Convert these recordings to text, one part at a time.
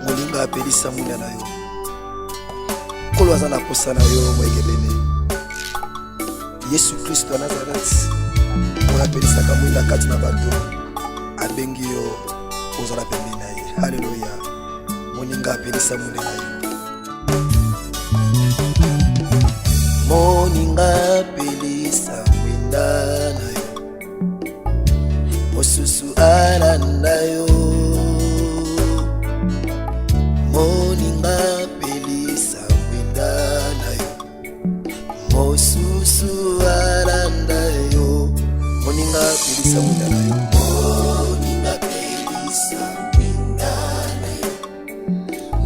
Moninga apelisa mwinda na yo. Nkolo aza na posa na yo moyengebene. Yesu Kristo ya Nazareth oyo apelisaka mwinda kati na bato abengi yo ozala pembeni na ye. Haleluya! Moninga apelisa mwinda na yo. Moninga apelisa mwinda na yo, mosusu alanda yo. Moninga apelisa mwinda na yo mosusu alanda yo moninga pelisa mwinda na yo moninga pelisa mwinda na yo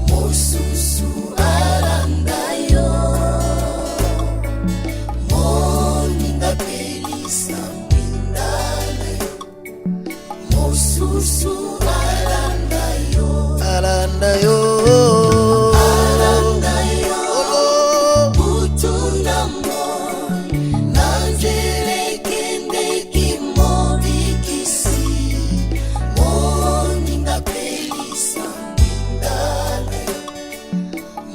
mosusu alanda yo moninga pelisa mwinda na yo mosusu alanda yo alanda yo alanda yo butu na moi na nzela ekendeki mobikisi moninga pelisa mwinda na yo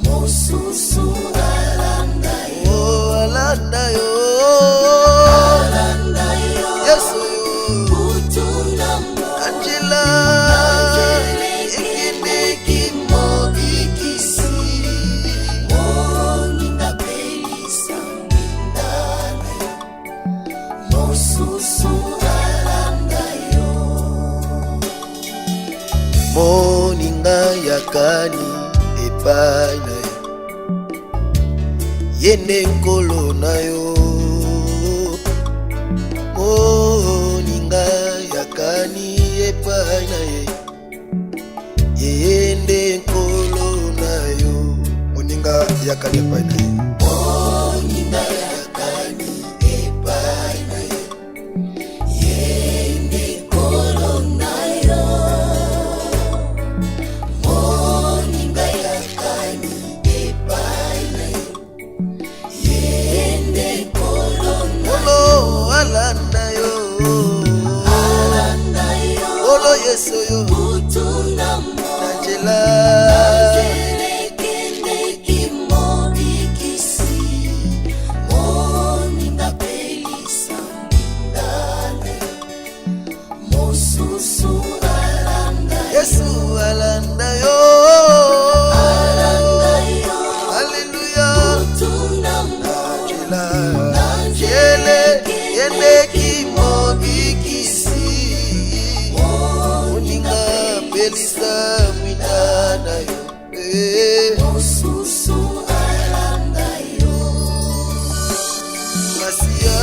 mosusu alanda yo alanda yo alanda yo yesu butu na moi nzela ekendeki mobikisi moninga pelisa mwinda na yo mosusu alanda yo moninga yakani epai na ye ye nde nkolo na yo moninga yakani epai na ye ye nde nkolo na yo moninga yakani epai na ye moninga yakani epai na ye ye nde nkolo na yo moninga yakani epai na ye ye nde nkolo na yo alanda yo alanda yo nkolo yesu yo butu na moi na nzela ekendeki mobikisi moninga pelisa mwinda na yo mosusu alanda yesu alanda yo alanda yo aleluya butu na moi na nzela ekendeki mobikisi moninga pelisa mwinda na yo eh. mosusu alanda yo masiya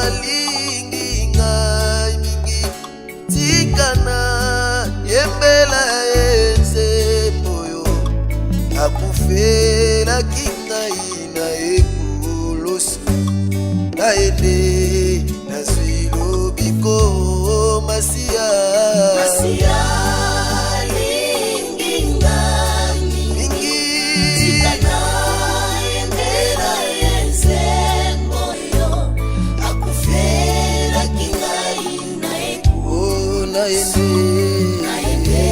alingi ngai mingi tika na yembela ye nzembo yo akufelaki ngai na ekulusu na ye nde nazwi lobiko masiya masiya alingi ngai mingi tika na yembela ye nzembo yo akufelaki ngai na oh, na ye nde na ye nde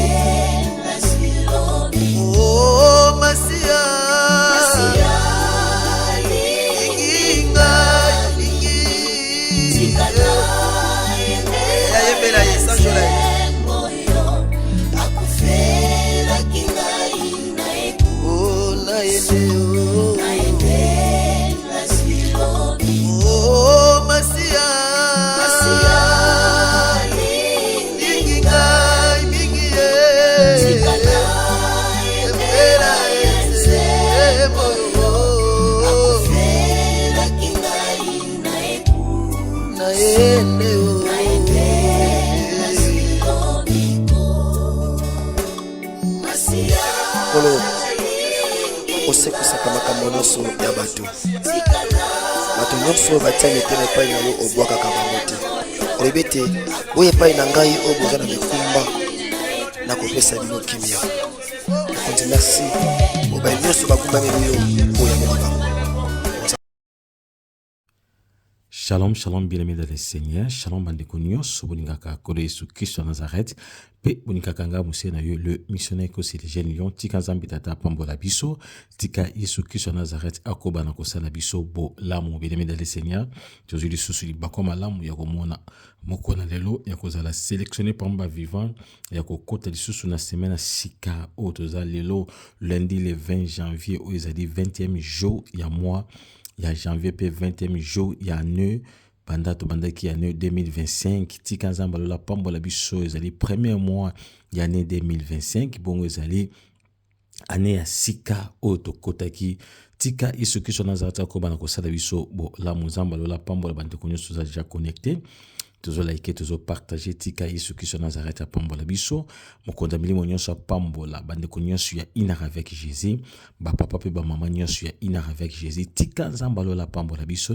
nazwi lobiko oh, masiya masiya alingi ngai mingi tika na yembela ye sanjola ye nzembo yo akufelaki ngai na oh, na ye nde oh. na ye nde nazwi lobiko oh, masiya masiya alingi ngai mingi ye tika na yembela ye nzembo yo akufelaki ngai na na ye nde oh. na ye nde nazwi lobiko masiya Nkolo osekwisaka makambo nyonso ya bato bato nyonso oyo batia mitema epai na yo obwakaka bango te olobi ete boya epai na ngai oyo boza na mikumba nakopesa bino kimia mokonzi merci mobali nyonso bagumbameli yo oyameli bango. Shalom, shalom, bien-aimé dans le Seigneur. Shalom, bandeko nyonso bolingaka Nkolo Yesu Kristo ya Nazareth mpe bolingaka nga mosali na yo le missionnaire Kosi le jeune lion. Tika Nzambe Tata apambola biso, tika Yesu Kristo ya Nazareth akoba na kosala biso bolamu. Bien-aimé dans le Seigneur, tozwi lisusu libaku malamu ya komona moko na lelo ya kozala sélectionné parmi ba vivant ya kokota lisusu na semaine ya sika oyo toza lelo lundi le 20 janvier oyo ezali 20e jour ya mois ya janvier mpe 20e jour ya année banda tobandaki année 2025. Tika Nzambe alola pambola biso. Ezali premier mois ya année 2025, bongo ezali année ya sika oyo tokotaki. Tika Yesu Kristo Nazareth akoba na kosala biso bolamu. Nzambe alola pambola bandeko nyonso toza déjà connecté, tozolike, tozopartage. Tika Yesu Kristo Nazareth apambola biso. Mokonzi ya milimo nyonso apambola bandeko nyonso ya Une heure avec Jésus, bapapa mpe bamama nyonso ya Une heure avec Jésus. Tika Nzambe alola apambola biso.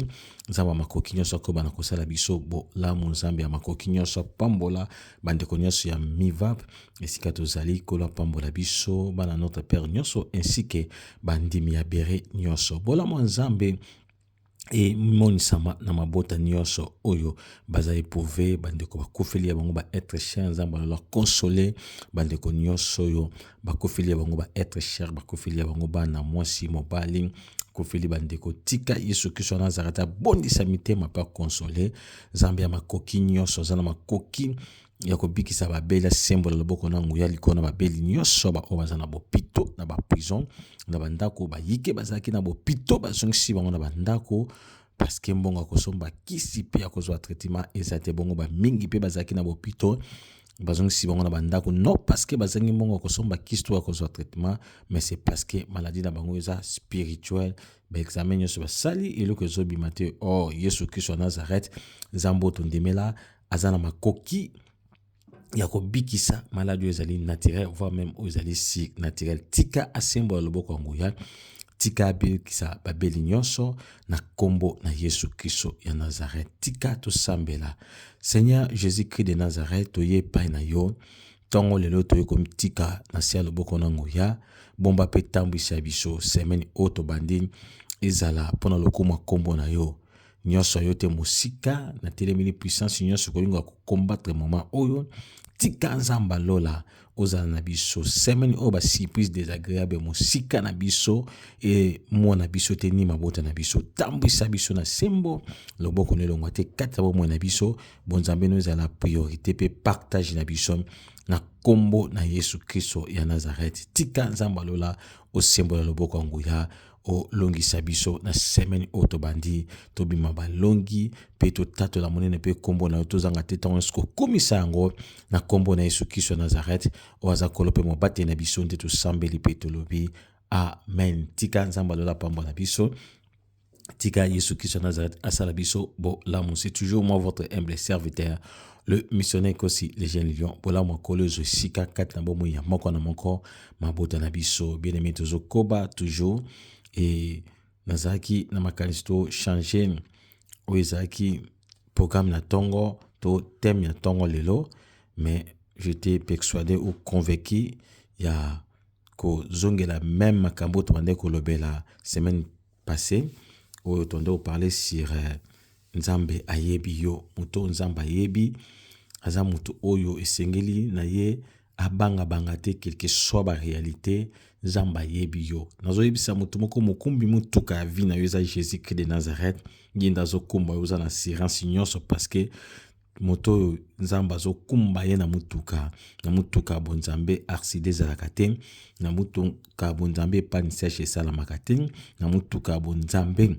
Nzambe ya makoki nyonso akoba na kosala biso bolamu. Nzambe ya makoki nyonso apambola bandeko nyonso ya Mivap esika tozali. Nkolo apambola biso, bana Notre Père nyonso ainsi ke bandimi ya Bere nyonso. Bolamu ya Nzambe emonisama na mabota nyonso oyo baza éprouvé, bandeko bakufeli ya bango ba être cher. Nzambe alola console bandeko nyonso oyo bakufeli ya bango ba être cher, bakufeli ya bango bana, mwasi, mobali, kofeli bandeko. Tika Yesu Kristo ya Nazareth abondisa mitema mpe akonsole. Nzambe ya makoki nyonso aza na makoki ya kobikisa babeli, asembola loboko na nguya likolo na babeli nyonso baoyo baza na bopito, na baprison, na bandako. Bayike bazalaki na bopito, bazongisi bango na bandako parce que mbongo ya kosomba kisi mpe ya kozwa traitement eza te. Bongo bamingi mpe bazalaki na bopito, bazongisi bango na bandako non parce que bazangi mbongo ya kosomba kisi to ya kozwa traitement, mais c'est parce que maladie na bango eza spirituel. Baexamen nyonso basali, eloko ezobima te. Or Yesu Kristo ya Nazareth, Nzambe oyo tondimela, aza na makoki ya kobikisa maladie oyo ezali naturel, voire même oyo ezali surnaturel. Tika asembola loboko ya nguya, tika abikisa babeli nyonso na nkombo na Yesu Kristo ya Nazareth. Tika tosambela. Seigneur Jésus Christ de Nazareth, toye epai na yo ntongo lelo, toye komitika na se ya loboko na nguya. Bomba mpe tambwisa biso semaine oyo tobandi, ezala mpona lokumu ya nkombo na yo. Nyonso yo te mosika natelemeli puissance nyonso kolinga kocombattre moment oyo. Tika Nzambe alola ozala na biso semaine oyo, basurprise désagréable mosika na biso, emona biso te ni mabota na biso. Tambwisa biso na sembo, loboko na elongwa te kati ya bomoi na biso. Bonzambe no ezala priorité mpe partage na biso na nkombo na Yesu Kristo ya Nazareth. Tika Nzambe alola osembola loboko ya nguya, olongisa biso na semaine oyo tobandi, tobima balongi mpe totatola monene mpe nkombo na yo. Tozanga te ntango nyonso kokumisa yango na nkombo na Yesu Kristo ya Nazareth oyo aza Nkolo mpe mobateli na biso nde tosambeli mpe tolobi amen. Tika Nzambe alola pambola biso. Tika Yesu Kristo ya Nazareth asala biso bolamu. C'est toujours moi, votre humble serviteur, le missionnaire Kosi le jeune lion. Bolamu ya Nkolo ezwa esika kati na bomoi ya moko na moko, mabota na biso. Bien aimé, tozokoba toujours e nazalaki na makanisi to change oyo ezalaki programme na ntongo to thème ya ntongo lelo, mais j'étais persuadé ou convaincu ya kozongela même makambo oyo tobandaki kolobela semaine passée, oyo tobandaki koparle sur Nzambe ayebi yo. Moto oyo Nzambe ayebi aza moto oyo esengeli na ye abangabanga te, quelque soit baréalité. Nzambe ayebi yo. Nazoyebisa moto moko, mokumbi motuka ya vie na yo eza Jésus Christ de Nazareth. Ye nde azokumba yo, oza na assurance nyonso parce que moto oyo Nzambe azokumba ye na motuka, na motuka ya bonzambe accident ezalaka te, na motuka ya bonzambe panne sèche esalamaka te, na motuka ya bonzambe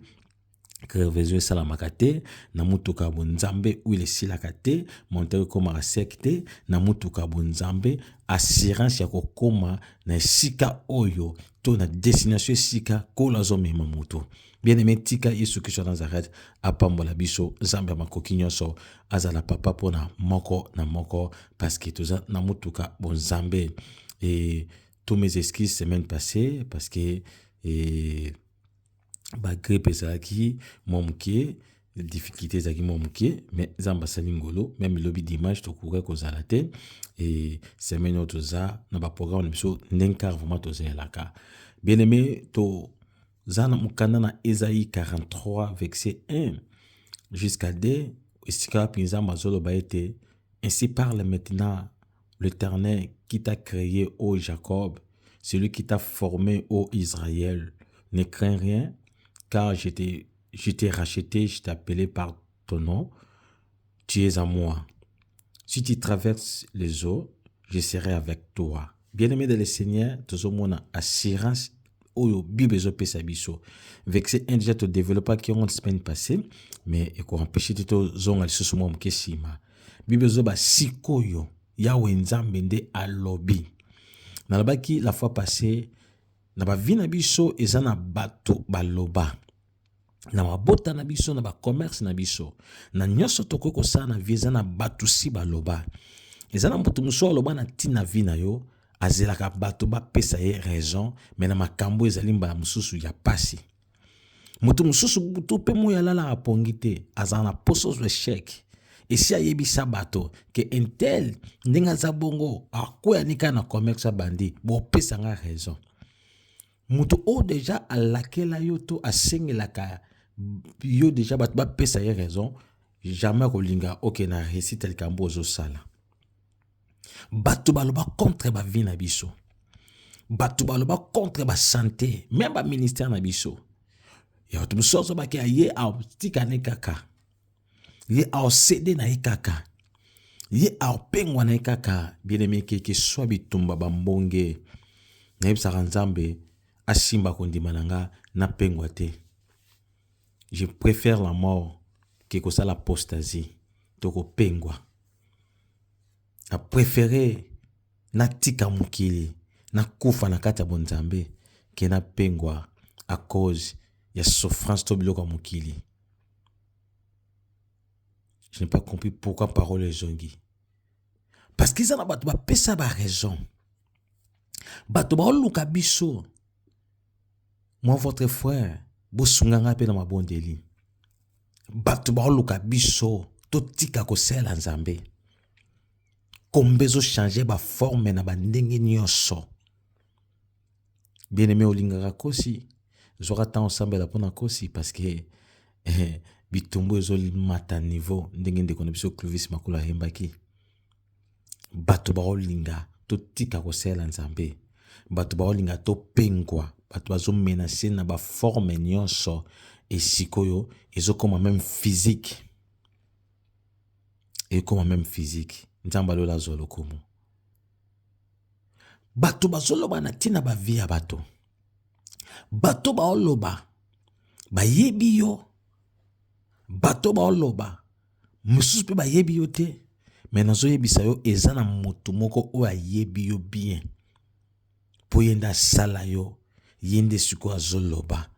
crevaison esalamaka te, na motuka ya bonzambe huile esilaka te, moteur ekomaka sec te. Na motuka ya bonzambe, assurance ya kokóma na esika oyo to na destination esika Nkolo azomema moto. Bien aimé, tika Yesu Kristo ya Nazareth apambola biso. Nzambe ya makoki nyonso azala papa mpona moko na moko parce que toza na motuka bonzambe. Et tous mes excuses semaine passée parce que bagrippe ezalaki mwa moke, difficulté ezalaki mwa moke, mais Nzambe asali ngolo. Même lobi dimanche tokoki kozala te. E semaine oyo toza na baprogramme na biso ndenge kaka vraiment tozelaka. Bien aimé, toza na mokanda na Esaïe 43 verset 1. jusqu'à 2 esika wapi Nzambe azoloba ete ainsi parle maintenant l'Éternel qui t'a créé ô Jacob, celui qui t'a formé ô Israël. Ne crains rien, car je t'ai je t'ai racheté, je t'ai appelé par ton nom, tu es à moi. Si tu traverses les eaux, je serai avec toi. Bien-aimé de le Seigneur, tozomona assurance oyo Bible ezopesa biso. Verset 1 déjà todevelopaki yango semaine passée, mais ekoempêche te tozonga lisusu mwa moke nsima. Bible ezoba sikoyo Yawe Nzambe nde alobi. Nalobaki la fois passée na bavi na biso eza na bato baloba na mabota na biso na bacommerce na biso na nyonso tokoki kosala na vie eza na bato si baloba eza na moto mosusu aloba na ntina vie na yo azelaka bato bapesa ye raison me na makambo ezali mbala mosusu ya pasi moto mosusu butu mpe moi alalaka pongi te azala na poso ozwa echec esi ayebisa bato ke intel ndenge aza bongo akwea ni kaka na commerce abandi bopesa nga raison moto oyo deja alakela yo to asengelaka yo deja bato bapesa ye raison jamais akolinga okende na réussite ya likambo ozosala bato baloba contre bavie na biso bato baloba contre basante meme baministère na biso ya bato mosusu azobaki ye atikane kaka ye aosede na ye kaka ye aopengwa na ye kaka bien-aimé keke swa bitumba bambonge nayebisaka nzambe asimba kondima na nga napengwa te je préfère la mort ke kosala apostasie to kopengwa na préfère natika mokili nakufa na kati ya bonzambe ke napengwa à cause ya souffrance to biloko ya mokili je n'ai pas compris pourquoi parole ezongi parce que eza na bato bapesa baraison bato baoluka biso moi votre frère bosunga ngai mpe na mabondeli bato baoluka biso totika kosalela nzambe kombe ezochange baforme na bandenge nyonso bien aimé olingaka kosi zwaka ntango osambela mpo na kosi parce que eh, bitumbu ezomata niveau ndenge ndeko na biso clovis makolo ayembaki bato baolinga totika kosalela nzambe bato baolinga topengwa bato bazomenase na baforme nyonso esikoyo ezokoma meme physique ekoma meme physique nzambe alola azwa lokumu bato bazoloba na ntina bavie ya bato bato baoloba bayebi yo bato baoloba mosusu mpe bayebi yo te me nazoyebisa yo eza na moto moko oyo ayebi yo bien mpo ye nde asala yo ye nde sikoyo azoloba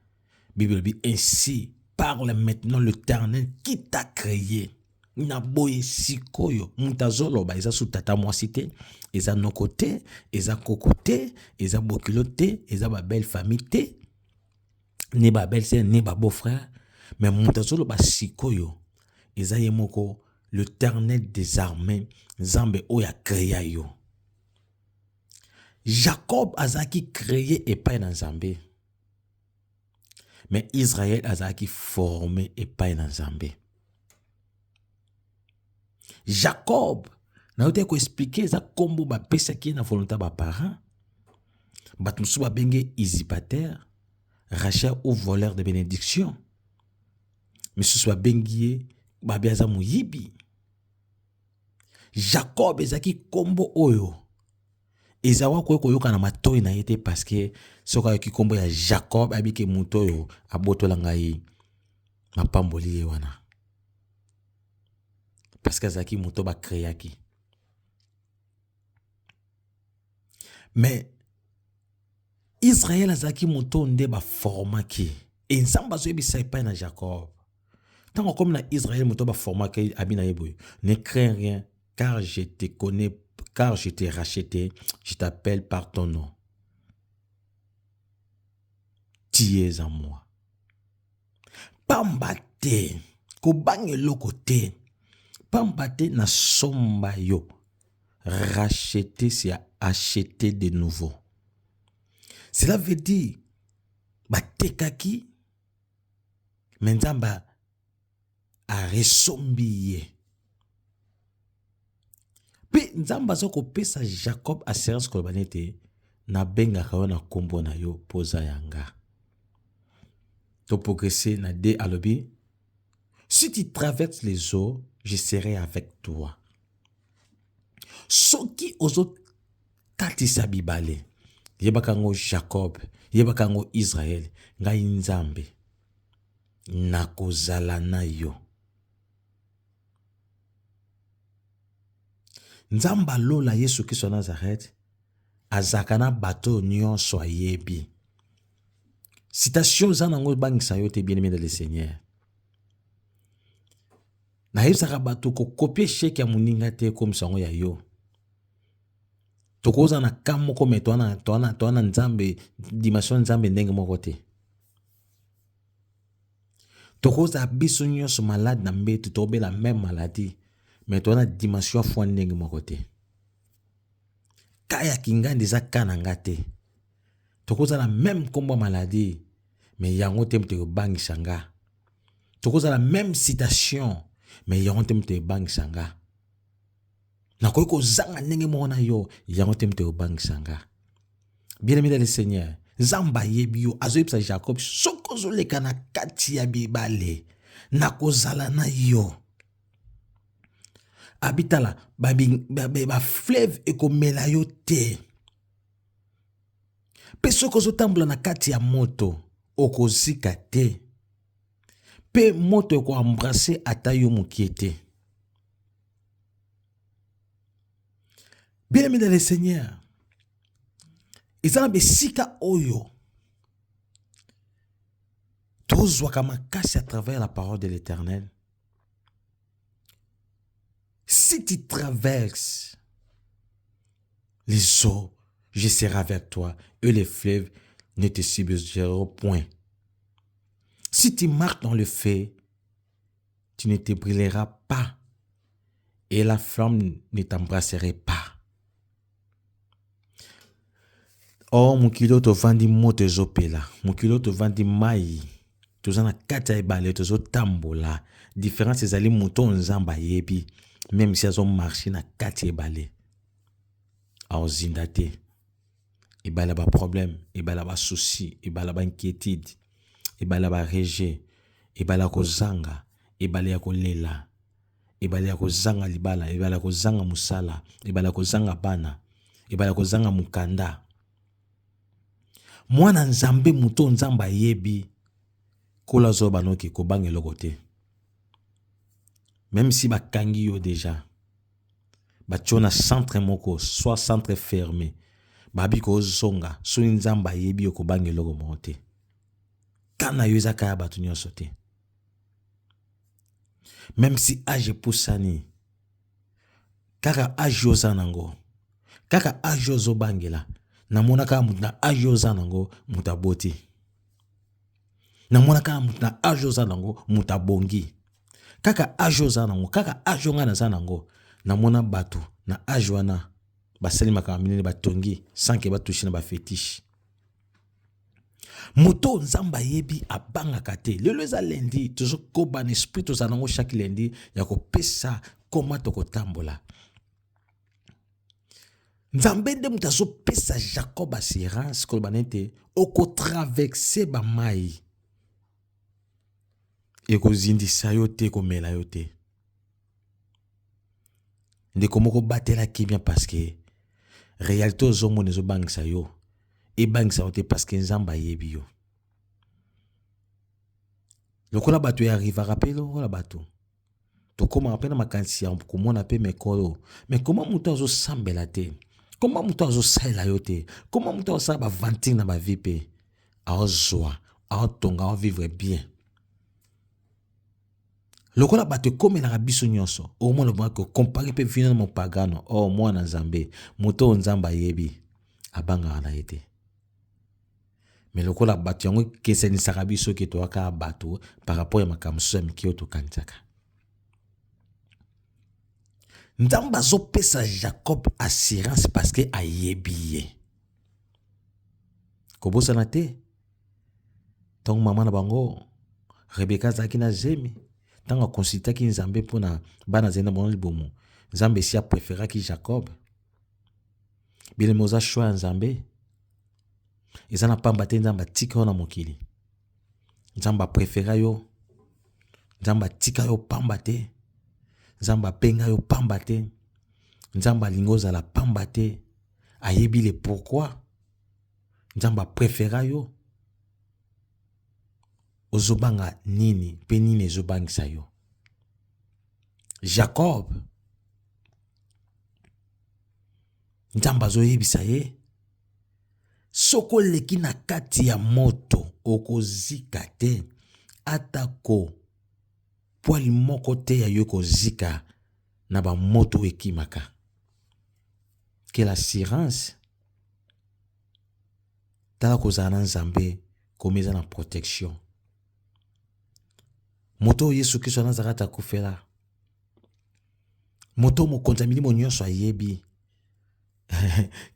bible elobi ainsi parle maintenant l'éternel qui t'a créé na boye sikoyo moto azoloba eza su tata mwasi te eza noko te eza koko te eza bokilo te eza babelle famille te ni babelle sœur ni babeau frère mais moto azoloba sikoyo eza ye moko l'éternel des armées nzambe oyo akrea yo jacob azalaki créé epai na nzambe mais israel azalaki forme epai na nzambe jacob nayoki koexplike eza nkombo bapesaki ye na volonté ya baparent bato mosusu babenge usurpateur rachel ou voleur de bénédiction misusu babengi ye babi aza moyibi jacob ezalaki nkombo oyo Ezawu akoki koyoka na matoi na ye te parceke soki ayoki nkombo ya Jacob ayebi ke moto oyo abotola ngai mapamboli ye wana parceke azalaki moto bakreaki mais Israël azalaki moto nde baformaki e Nzambe azoyebisa epai na Jacob ntango akomi na Israël moto baformaki abi na ye boye ne crains rien car je te connais car je t'ai racheté je t'appelle par ton nom tu es en moi pamba te kobanga eloko te pamba te nasomba yo racheter c'est acheter de nouveau cela veut dire batekaki me nzambe a Sara esombi ye. Mpe Nzambe aza kopesa Jacob assurance koloba nete nabengaka yo na nkombo na yo mpo oza ya nga. To progresser na D alobi si tu traverses les eaux, je serai avec toi. Soki ozokatisa bibale, yebaka yango Jacob, yebaka yango Israël, ngai Nzambe nakozala na yo. Nzambe alola Yesu Kristo ya Nazareth azalaka na bato oyo nyonso ayebi. Citation eza nango ebangisa yo te bien aimé dans le Seigneur. Nayebisaka bato kokopie chèque ya moninga te ekomisa yango ya yo. Tokozala na ka moko me toa na Nzambe dimension Nzambe ndenge moko te. Tokozala biso nyonso malade na mbeto, tobela meme maladie, mais toza na dimension ya foi ndenge moko te. Ka ya kingandi eza ka na nga te. Tokozala meme nkombo ya maladie, mais yango te moto ekobangisa nga. Tokozala meme citation, mais yango te moto ebangisa nga. Nakoki kozanga ndenge moko na yo, yango te moto ekobangisa nga. Bien-aimé dans le Seigneur, Nzambe ayebi yo, azoyebisa Jacob, soki ozoleka na kati ya bibale, nakozala na yo. Abitala, ba fleuve ekomela yo te. Mpe soki ozotambola na kati ya moto, okozika te. Mpe moto ekoembrase ata yo mokie te. Bien-aimé dans le Seigneur, eza na besika oyo tozwaka makasi à travers la parole de l'Éternel. Si tu traverses les eaux, je serai avec toi, et les fleuves ne te submergeront point. Si tu marches dans le feu, tu ne te brûleras pas, et la flamme ne t'embrasserait pas. Oh, mokili oyo tovandi moto ezopela, mokili oyo tovandi mai, toza na kati ya ebale tozotambola. Différence ezali moto oyo Nzambe ayebi, même si azomarche na kati ya ebale, aozinda te. Ebale ya baproblème, ebale ya basouci, ebale ya bainquiétude, ebale ya barejet, ebale ya kozanga, ebale ya kolela, ebale ya kozanga libala, ebale ya kozanga mosala, ebale ya kozanga bana, ebale ya kozanga mokanda. Mwana Nzambe, moto Nzambe ayebi, kola azoba noki kobanga eloko te. Même si bakangi yo déjà, batio na centre moko, soit centre fermé, babi kozonga, soki Nzambe ayebi yo kobanga eloko moko te. Ka na yo eza kaka ya bato nyonso te. Même si age epusani, kaka age oza nango, kaka age ozobangela, namonaka moto na age oza nango moto aboti. Namonaka moto na age oza nango moto abongi. Kaka age oza nango, kaka age oyo ngai naza nango, namona bato na age wana basali makambo minene, batongi sans que batouche na bafetiche. Moto Nzambe ayebi abangaka te. Lelo eza lundi, tozokoba na esprit tozala nango chaque lundi ya kopesa koma tokotambola. Nzambe nde moto azopesa Jacob assurance koloba nete okotraverse bamai, ekozindisa yo te, ekomela yo te. Ndeko moko batela kimia parce que réalité ozomona ezobangisa yo, ebangisa yo te parce que Nzambe ayebi yo. Lokola bato ya arrivaka mpe lokola bato tokomaka mpe na makanisi ya komona mpe mekolo, mais koma moto azosambela te, koma moto azosalela yo te, koma moto azosala baventure na bavie mpe aozwa, aotonga, aovivre bien. Lokola bato ekomelaka biso nyonso, omona obongaki kokompare mpe vino na mopagano. Oh mwana Nzambe, moto oyo Nzambe ayebi abangaka na ye te. Mais lokola bato yango ekesenisaka biso ke toyaka bato par rapport ya makambo mosusu ya mike oyo tokanisaka. Nzambe azopesa Jacob assurance parce que ayebi ye. Kobosana te ntango mama na bango Rebeka azalaki na zemi, Ntango akonsultaki Nzambe mpo na bana azali na bango libumu, Nzambe esi apreferaki Jacob. Bien-aimé, oza choix ya Nzambe. Eza na pamba te Nzambe atika yo na mokili. Nzambe aprefera yo. Nzambe atika yo pamba te. Nzambe abenga yo pamba te. Nzambe alingi ozala pamba te. Ayebi le pourquoi. Nzambe aprefera yo. Ozobanga nini mpe nini ezobangisa yo? Jacob, Nzambe azoyebisa ye, soki oleki na kati ya moto okozika te, atako pwali moko te ya yo ekozika na bamoto oyo ekimaka. Quelle assurance! Tala kozala na Nzambe komi eza na protection. Moto oyo Yesu Kristo ya Nazareth akufela, moto oyo mokonzi ya milimo nyonso ayebi,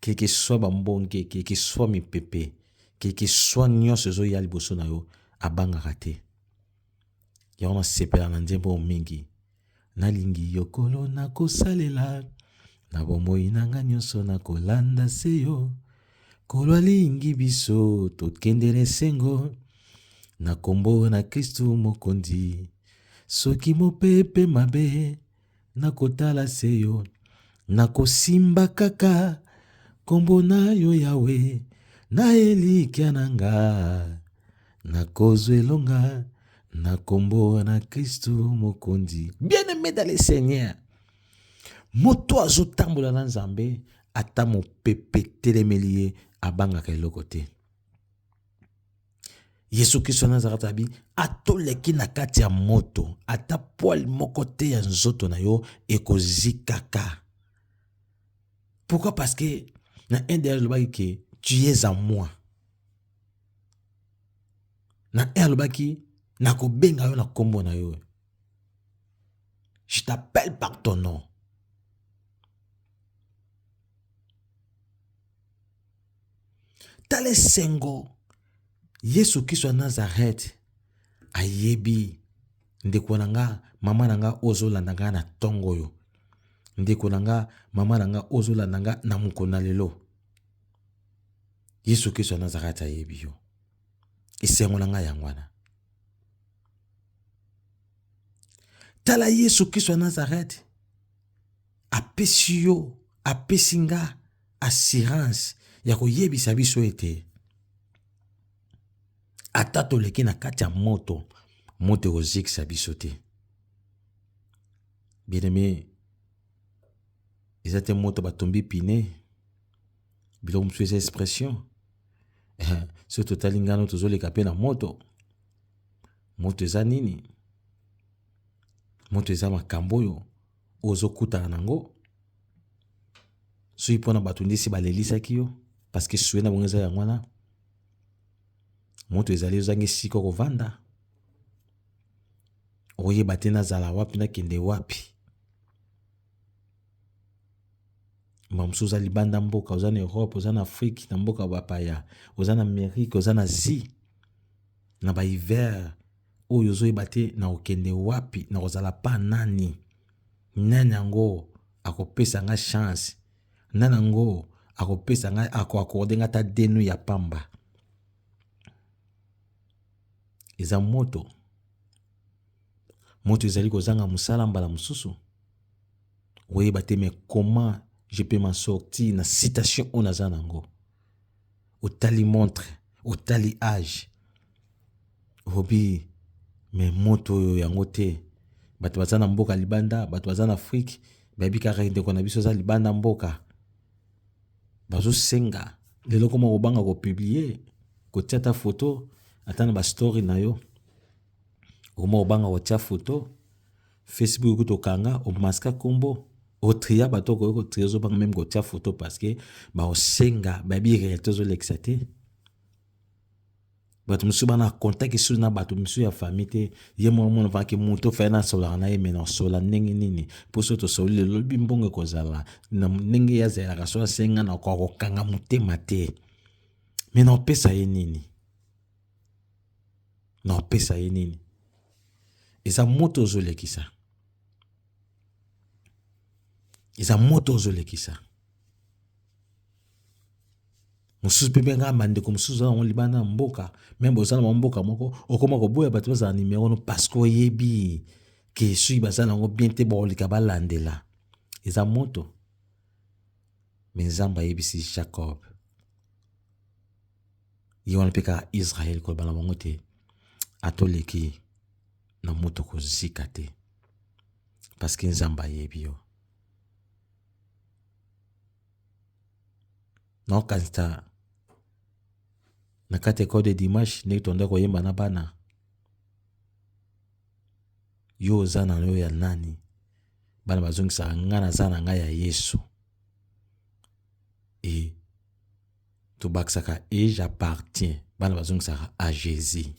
keke soit bambonge, keke soit mipepe, keke soit nyonso ezoya liboso na yo, abangaka te. Yango nasepela na nzembo oyo mingi. Nalingi yo Nkolo, nakosalela na bomoi na nga nyonso, nakolanda se yo. Nkolo alingi biso tokende na esengo na kombo na Kristu Mokonzi. Soki mopepe mabe, nakotala se yo, nakosimba kaka kombo na yo Yawe, na elikya na nga nakozwa elonga na kombo na Kristu Mokonzi. Bien-aimé dans le Seigneur, moto azotambola na Nzambe, ata mopepe etelemeli ye, abangaka eloko te. Yesu Kristo ya Nazareth abi atoleki na kati ya moto, ata poil moko te ya nzoto na yo ekozikaka. Pourquoi? Parce que na un derrière alobaki ke tu es en moi. Na un alobaki nakobenga yo na kombo na yo. Je t'appelle par ton nom. Tala esengo Yesu Kristo ya Nazareth ayebi ndeko na nga, mama na nga ozolanda nga na ntongo oyo, ndeko na nga, mama na nga ozolanda nga na mokolo na lelo. Yesu Kristo ya Nazareth ayebi yo. Esengo na nga yango wana. Tala Yesu Kristo ya Nazareth apesi yo, apesi nga assurance ya koyebisa biso ete ata toleki na kati ya moto, moto ekozikisa biso te. Bien-aimé, eza te moto batombi pine, biloko mosusu eza expression. Soki totali ngano tozoleka pe na moto, moto eza nini? Moto eza makambo oyo ozokutana nango. Soki mpona bato nde esi balelisaki yo, parce que souhait na bango eza yango wana. Moto ezali ozangi esika okovanda, oyeba te nazala wapi, nakende wapi. Mbala mosusu oza libanda mboka, oza na Europe, oza na Afrique, na mboka bapaya, oza na Amerique, oza na Asie, na ba hiver oyo ozoyeba te na kokende wapi, na kozala pa nani, nani yango akopesa nga chance, nani yango akopesa nga, ako accorder nga ata deux nuits ya pamba. Eza moto. Moto ezali kozanga mosala mbala mosusu. Oyeba te mais comment je peux m'en sortir na situation oyo naza nango. Otali montre, otali age. Obi mais moto oyo yango te. Bato baza na mboka libanda, bato baza na Afrique, bayebi kaka ndeko na biso aza libanda mboka. Bazosenga lelo koma kobanga kopublier, kotia ata photo ata na ba story na yo. Okoma kobanga kotia photo. Facebook kutu okanga, omaska kombo, otria bato okoki kotria, ozobanga meme kotia photo parce que baosenga, bayebi réalité ozolekisa te. Bato mosusu bana contact lisusu na bato mosusu ya famille te. Ye moko mona vaki moto faye nasolaka na ye, mais nasola ndenge nini? Mpo soki tosoli lelo lobi mbongo ekozala na ndenge ye azelaka, so asenga na koka kokanga motema te. Mais naopesa ye nini? Naopesa ye nini? Eza moto ozolekisa. Eza moto ozolekisa. Mosusu mpe mpe bandeko mosusu oza nango libanda na mboka, meme boza na bango mboka moko, okoma koboya bato bazala nimero no parce que oyebi ke soki baza nango bien te bakolika balandela. Eza moto. Me Nzambe ayebisi Jacob, ye wana mpe kaka Israel, koloba na bango te atoleki na moto kozika te, parce que Nzambe ayebi yo. Naokanisa na kati ya école de dimanche ndenge tonda koyemba na bana, yo oza na yo ya nani? Bana bazongisaka nga naza na ngai ya Yesu. E tobakisaka et j'appartiens, bana bazongisaka à Jésus.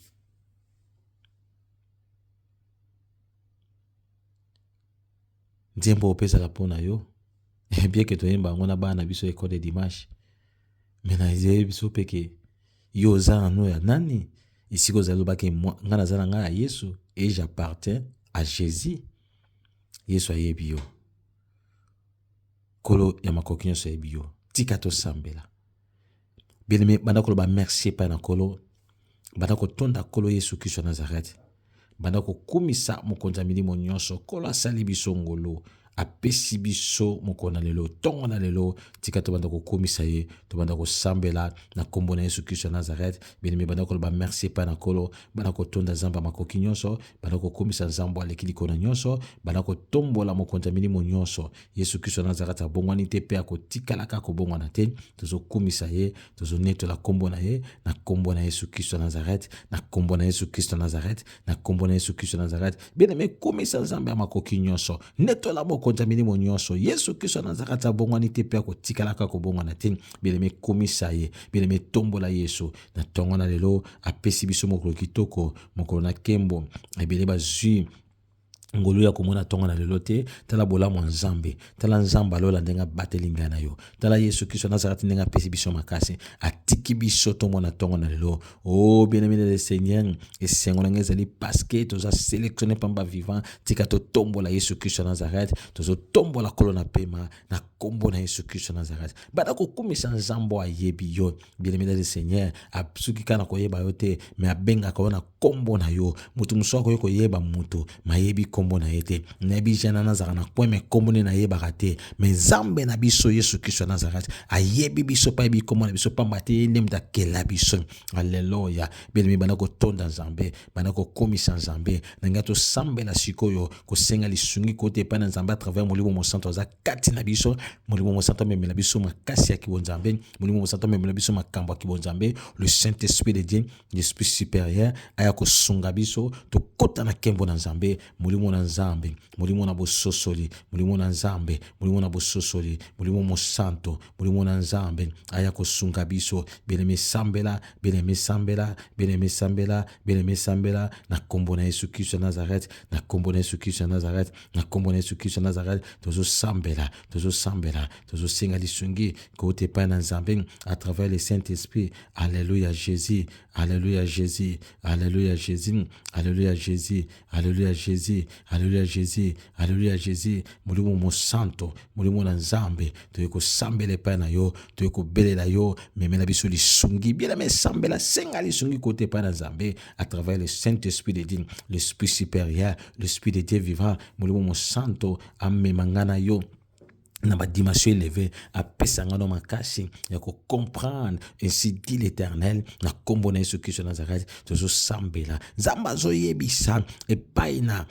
Nzembo opesaka mpo na yo, bien que toyemba yango na bana na biso école de dimanche, mais nayebi biso mpe ke yo oza na no ya nani? Esika ozali lobaki nga naza na ngai ya Yesu et j'appartiens à Jésus. Yesu ayebi yo, Nkolo ya makoki nyonso ayebi yo. Tika tosambela. Bien-aimé, banda koloba merci epai na Nkolo, banda kotonda Nkolo Yesu Kristo ya Nazareth, banda kokumisa mokonzi ya milimo nyonso. Nkolo asali biso ngolu, apesi biso mokolo na lelo, ntongo na lelo. Tika tobanda kokumisa ye, tobanda kosambela na nkombo na Yesu Kristo ya Nazareth. Bien-aimé, banda koloba merci epai na Nkolo, banda kotonda Nzambe ya makoki nyonso, banda kokumisa Nzambe aleki likolo na nyonso, banda kotombola mokonzi ya milimo nyonso. Yesu Kristo ya Nazareth abongwani te mpe akotikalaka kobongwana te. Tozokumisa ye, tozonetola nkombo na ye na nkombo na Yesu Kristo ya Nazareth, na nkombo na Yesu Kristo ya Nazareth, na nkombo na Yesu Kristo ya Nazareth. Bien-aimé, kumisa Nzambe ya makoki nyonso, netola mokonzi ya milimo nyonso. Yesu Kristo ya Nazareth abongwani te mpe akotikalaka kobongwana te. Bien-aimé, kumisa ye. Bien-aimé, tombola Yesu na ntongo na lelo. Apesi biso mokolo kitoko, mokolo na nkembo. Ebele bazwi ngolu ya komona ntongo na lelo te. Tala bolamu ya Nzambe, tala Nzambe alola ndenge abateli ngai na yo, tala Yesu Kristo Nazareth ndenge apesi biso makasi, atiki biso tomona ntongo na lelo. Oh bien-aimé le Seigneur, esengo na ngai ezali parce que toza sélectionné pamba vivant. Tika totombola Yesu Kristo Nazareth, tozotombola Nkolo na pema na kombo na Yesu Kristo Nazareth. Banda kokumisa Nzambe ayebi yo. Bien-aimé dans le Seigneur, soki kaka na koyeba yo te, mais abengaka yo na kombo na yo. Moto mosusu akoki koyeba moto, mais ayebi kombo na ye te. Nayebi Jean nazalaka na coin, mais kombo nde nayebaka te. Mais Nzambe na biso Yesu Kristo ya Nazareth ayebi biso mpe ayebi kombo na biso, pamba te ye nde moto akela biso. Alleluia. Bien-aimé, banda kotonda Nzambe, banda kokomisa Nzambe. Na ngai tosambela sikoyo kosenga lisungi kote epai na Nzambe à travers Molimo Mosantu aza kati na biso. Molimo Mosantu amemela biso makasi ya kibonzambe, Molimo Mosantu amemela biso makambo ya kibonzambe. Le Saint-Esprit de Dieu, l'Esprit supérieur aya kosunga biso tokota na nkembo na Nzambe. Molimo na Nzambe, Molimo na bososoli, Molimo na Nzambe, Molimo na bososoli, Molimo Mosantu, Molimo na Nzambe aya kosunga biso. Bien-aimé, sambela, bien-aimé, sambela, bien-aimé, sambela, bien-aimé, sambela na kombo na Yesu Kristo ya Nazareth, na kombo na Yesu Kristo ya Nazareth, na kombo na Yesu Kristo ya Nazareth. Tozosambela, tozosambela, tozosenga lisungi kouta epai na Nzambe à travers le Saint-Esprit. Alléluia Jésus, Alléluia Jésus, Alléluia Jésus, Alléluia Jésus, Alléluia Jésus, Alléluia Jésus, Alléluia Jésus. Molimo Mosanto, Molimo na Nzambe, toye kosambela epai na yo, toye kobelela yo, memela biso lisungi. Bien-aimé, sambela, senga lisungi kouta epai na Nzambe à travers le Saint-Esprit de Dieu, l'Esprit supérieur, l'Esprit de Dieu vivant. Molimo Mosanto amema nga na yo na ba dimension élevée, apesa nga no makasi ya ko comprendre. Ainsi dit l'Éternel, na kombo na Yesu Kristo Nazareth. Tozosambela, Nzambe azoyebisa epai na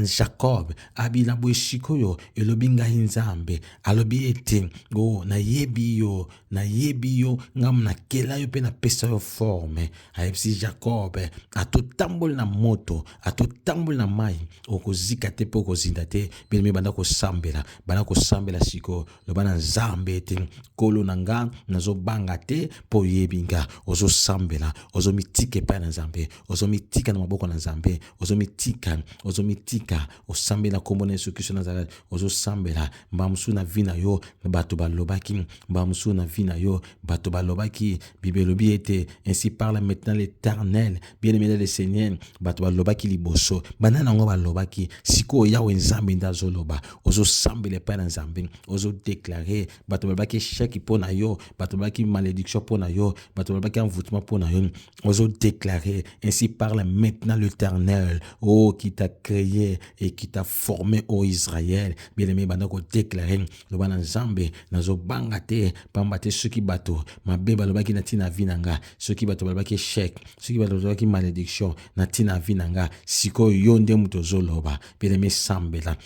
Jacob, abi na boye sikoyo elobi ngai Nzambe alobi ete o nayebi yo, nayebi yo, ngai nakela yo mpe napesa yo forme. Ayebisi Jacob, atotamboli na moto, atotamboli na mai, okozika te mpe okozinda te. Bien-aimé, banda kosambela, banda kosambela sikoyo. Loba na Nzambe ete Nkolo na nga, nazobanga te mpo oyebi nga. Ozosambela, ozomitika epai na Nzambe, ozomitika na maboko na Nzambe, ozomitika, ozomitika. Ozomitika, osambela nkombo na Yesu Kristo Nazareth, ozosambela. Mbala mosusu na vie na yo bato balobaki, mbala mosusu na vie na yo bato balobaki. Bible elobi ete ainsi parle maintenant l'Éternel, bien-aimé dans le Seigneur. Bato balobaki liboso, banda nango balobaki, sikoyo Yawe Nzambe nde azoloba. Ozosambela epai na Nzambe, ozodeklare. Bato balobaki échec mpo na yo, bato balobaki malédiction mpo na yo, bato balobaki envoûtement mpo na yo. Ozodeklare ainsi parle maintenant l'Éternel, oh, qui t'a créé et qui t'a formé, ô Israël. Bien-aimé, banda kodeklare, loba na Nzambe: nazobanga te, pamba te soki bato mabe balobaki na ntina vie na nga, soki bato balobaki échec, soki bato balobaki malédiction na ntina vie na nga, sikoyo yo nde moto ozoloba. Bien-aimé, sambela.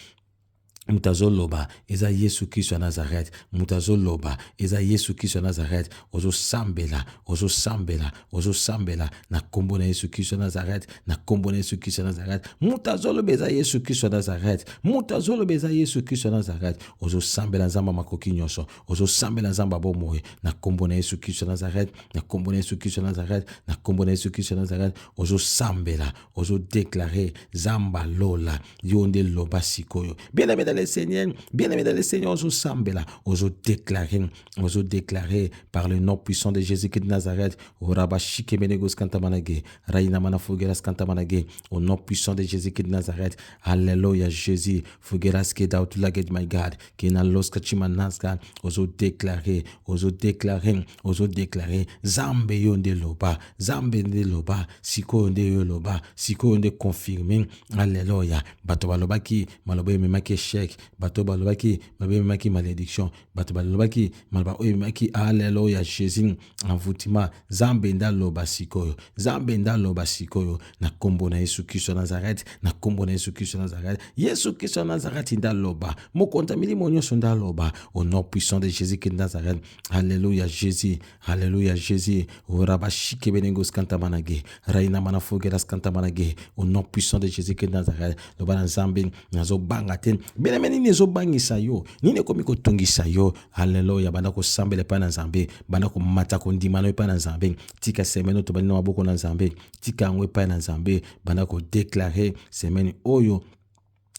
Moto azoloba eza Yesu Kristo ya Nazareth. Moto azoloba eza Yesu Kristo ya Nazareth. Ozosambela, ozosambela, ozosambela na nkombo na Yesu Kristo ya Nazareth, na nkombo na Yesu Kristo ya Nazareth. Moto azoloba eza Yesu Kristo ya Nazareth. Moto azoloba eza Yesu Kristo ya Nazareth. Ozosambela Nzambe ya makoki nyonso, ozosambela Nzambe ya bomoi, na nkombo na Yesu Kristo ya Nazareth, na nkombo na Yesu Kristo ya Nazareth, na nkombo na Yesu Kristo ya Nazareth. Ozosambela, ozodeklare: Nzambe alola, yo nde loba sikoyo. Bien-aimé dans le Seigneur, bien-aimé dans le Seigneur, ozosambela, ozodeklare, ozodeklare par le nom puissant de Jésus-Christ de Nazareth. Orabashike menegos kantamanage raina manafogeras kantamanage, au nom puissant de Jésus-Christ de Nazareth. Alléluia Jésus, fugeras ke dautulaged, my God, kena loska chimanaska. Ozodeklare, ozodeklare, ozodeklare: Nzambe, yo nde loba, Nzambe nde loba sikoyo, nde yo loba sikoyo, nde confirme. Alleluya. Bato balobaki maloba oyo ememaki échec, bato balobaki maloba oyo ememaki malédiction, bato balobaki maloba oyo ememaki, alleluya Jésus, envoûtement. Nzambe nde aloba sikoyo, Nzambe nde aloba sikoyo, na nkombo na Yesu Kristo ya Nazareth, na nkombo na Yesu Kristo ya Nazareth. Yesu Kristo ya Nazareth nde aloba, mokonzi ya milimo nyonso nde aloba, au nom puissant de Jésus Christ de Nazareth. Alléluia Jésus, alléluia Jésus. Orabashike benengos kantamanage raina manafogeras kantamanage, au nom puissant de Jésus Christ de Nazareth. Loba na Nzambe: nazobanga te. Bien-aimé, nini ezobangisa yo? Nini ekomi kotungisa yo? Alleluya. Banda kosambela epai na Nzambe, banda komata kondima na yo epai na Nzambe. Tika semaine oyo tobandi na maboko na Nzambe, tika yango epai na Nzambe. Banda kodeklare semaine oyo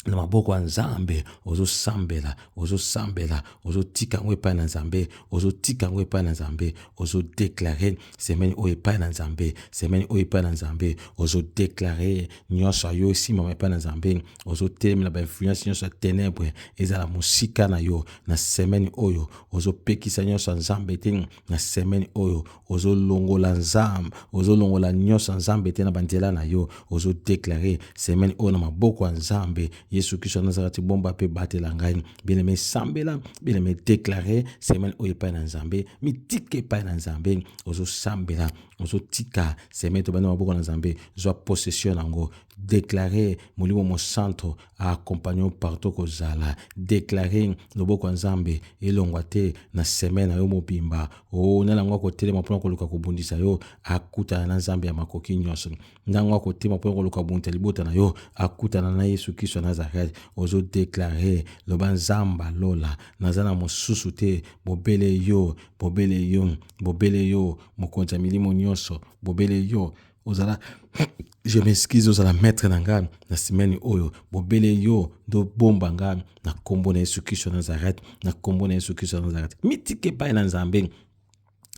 na maboko ya Nzambe. Ozosambela, ozosambela, ozotika yango epai na Nzambe, ozotika yango epai na Nzambe. Ozodeklare semaine oyo epai na Nzambe, semaine oyo epai na Nzambe. Ozodeklare nyonso yo esimama epai na Nzambe. Ozotelemela bainfluence nyonso ya ténèbre, ezala mosika na yo na semaine oyo. Ozopekisa nyonso ya Nzambe te na semaine oyo. Ozolongola Nzambe, ozolongola nyonso ya Nzambe te na banzela na yo. Ozodeklare semaine oyo na maboko ya Nzambe. Yesu Kristo ya Nazareti, bomba mpe batela ngai. Bien-aimé, sambela. Bien-aimé, déclare semaine oyo epai na Nzambe, mitika epai na Nzambe. Ozosambela, ozotika semaine tobandi na maboko na Nzambe. Zwa possession yango, déclare Molimo Mosanto aaccompagne partout kozala. Déclare loboko ya Nzambe elongwa te na semaine na yo mobimba. O nani yango akotelema mpona koluka kobundisa yo, akutana na Nzambe ya makoki nyonso. Ntango akotema mpona koluka kobundisa libota na yo, akutana na Yesu Kristo ya Nazareth. Ozodeklare, loba: Nzambe alola, naza na mosusu te, bobele yo, bobele yo, bobele yo, mokonzi ya milimo nyonso, bobele yo ozala, je m'excuse, ozala maître na ngai na semaine oyo. Bobele yo nde obomba ngai, na nkombo na Yesu Kristo ya Nazareth, na nkombo na Yesu Kristo ya Nazareth. Mitika epai na Nzambe,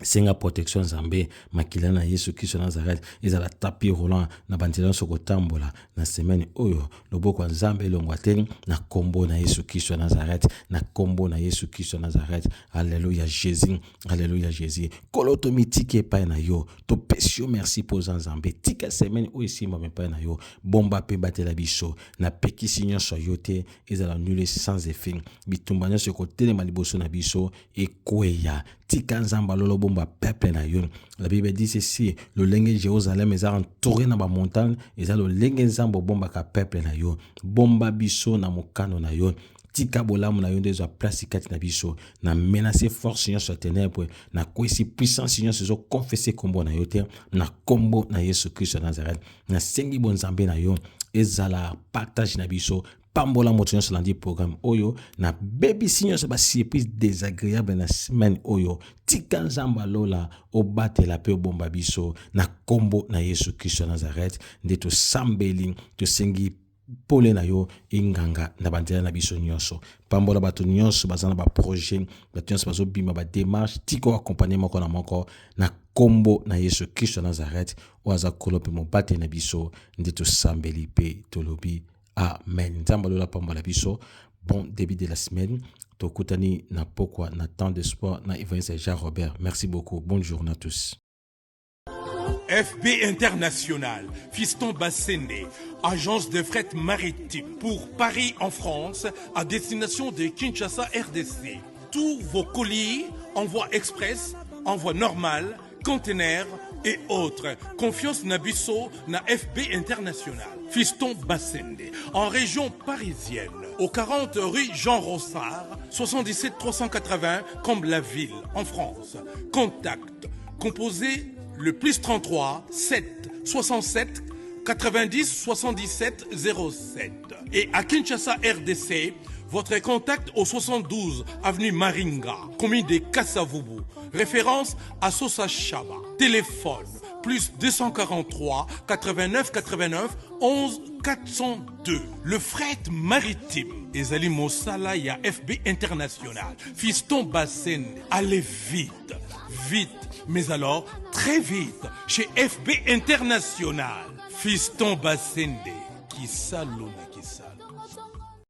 senga protection Nzambe. Makila na Yesu Kristo ya Nazareth ezala tapis roulant na banzela nyonso kotambola na semaine oyo. Loboko ya Nzambe elongwa te, na nkombo na Yesu Kristo ya Nazareth, na nkombo na Yesu Kristo ya Nazareth. Alleluya Jésus, alleluya Jésus. Nkolo, tomitiki epai na yo, topesi yo merci mpo oza Nzambe. Tika semaine oyo esimbama epai na yo, bomba mpe batela biso. Napekisi nyonso yo te, ezala nul, sans effet. Bitumba nyonso ekotelema liboso na biso ekweya. Tika Nzambe alolo bomba peuple na yo. La Bible dit ceci: lolenge Jérusalem eza entouré na bamontagne, eza lolenge Nzambe obombaka peuple na yo. Bomba biso na mokano na yo. Tika bolamu na yo nde ezwa place kati na biso. Na menace force nyonso ya ténèbre, nakwesi puissance nyonso ezokonfese nkombo na yo te, na nkombo na Yesu Kristo ya Nazareth. Nasengi bonzambe na yo ezala partage na biso. Pambola moto nyonso alandi programme oyo. Nabebisi nyonso basurprise désagréable na semaine oyo. Tika Nzambe alola obatela mpe obomba biso, na nkombo na Yesu Kristo ya Nazareth nde tosambeli, tosengi. Pole na yo enganga na banzela na biso nyonso. Pambola bato nyonso baza na baprojet, bato nyonso bazobima bademarche, tika oakompagne moko na moko na kombo na Yesu Kristo ya Nazareth, oyo aza Nkolo mpe mobateli na biso, nde tosambeli mpe tolobi amen. Nzambe alola pambola biso. Bon début de la semaine. Tokutani na pokwa na temps de sport na Evangeliste Jean Robert. Merci beaucoup. Bonne journée à tous. FB International, Fiston Bassende, agence de fret maritime pour Paris en France à destination de Kinshasa RDC. Tous vos colis, envoi express, envoi normal, conteneurs et autres. Confiance Nabiso na FB International. Fiston Bassende, en région parisienne, au 40 rue Jean Rossard, 77 380 comme la ville, en France. Contact, composé le plus 33 7 67 90 77 07. Et à Kinshasa RDC, votre contact au 72 avenue Maringa, commune de Kassavubu. Référence à Sosa Chaba. Téléphone plus 243 89 89 11 402. Le fret maritime. Ezali Mosala ya FB International. Fiston Bassen. Allez vite, vite, mais alors très vite chez FB International. Fiston Bassende. Kisalo na Kisalo.